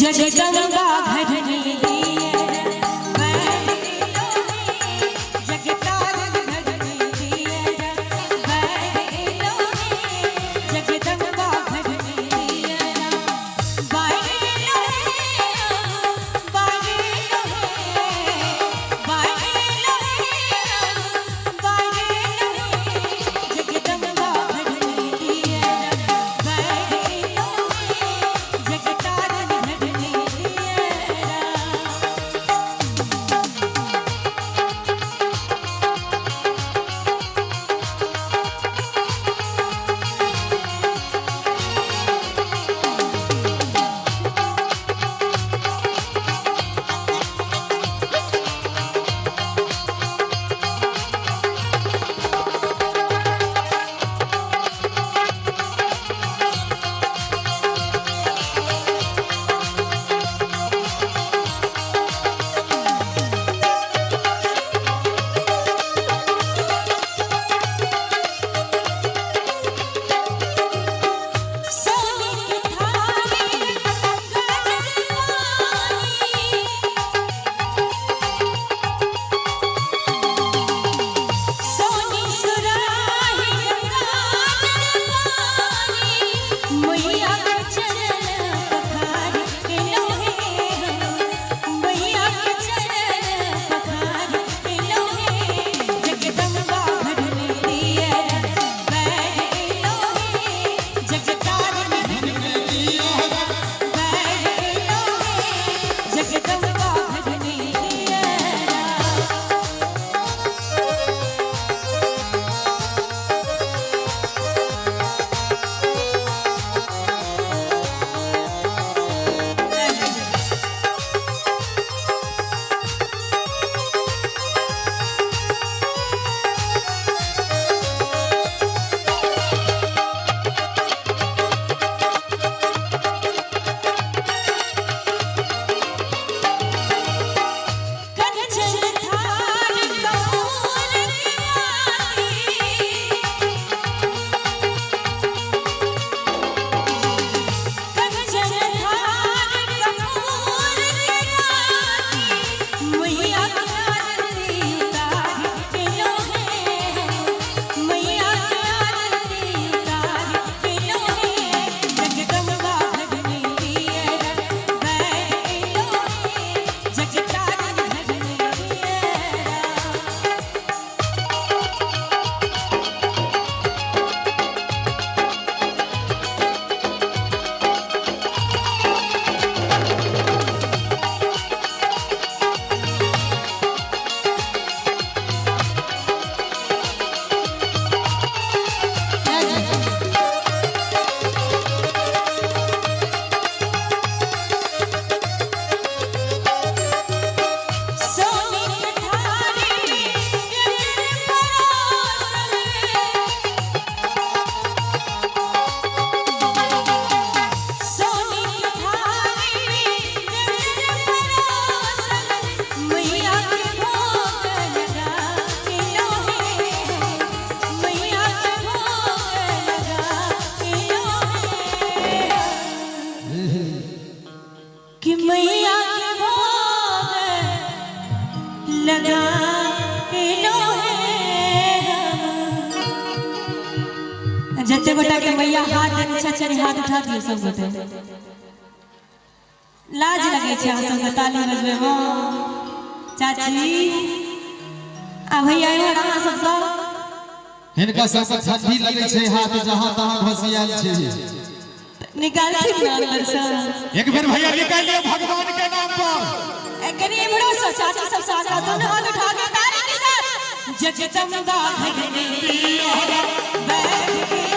जगदम्बा घर में जगतारन घर में जगदम्बा घर में जगदम्बा घर में जगतारन घर में। सोने के थाने गाजर पानी, सोनी सुराही गाजर पानी, मैया के चरण पखार एलो हे, मैया के चरण पखार एलो हे, जगदम्बा घर में बैठ एलो हे, जगतारन घर में बैठ एलो हे, जगदम्बा घर में। कंचन थाल कपूर की आरती, कंचन थाल कपूर की आरती, मैया की आरती उतार एलो हे, मैया की आरती उतार एलो हे, जगदम्बा घर में बैठ एलो हे, जगतारन घर में। सोने के थाने व्यंजन परोसन, सोने के थाने व्यंजन परोसन, मैया के भोग लगा एलो हे, मैया के भोग लगा एलो हे, कि मैया के भोग लगा एलो हे। जते गोटा के मैया हाथ देने छै हाथ उठा दियौ सब गोटे। लाज लगे छै अहाँ सबके ताली बजबै मे। चाची आ भैया इम्हर अहाँ सब सब हिनका सबके ठंडी लगै छै, हाथ जहाँ तहाँ घोसियाल छै। निकालथिन ने अंदर से। एक बेर भैया निकाल लियो भगवान के नाम पर। कनी इम्हरो से चाची सब साथ दोनों हाथ उठा के ताली के साथ जगदम्बा घर में बैठ।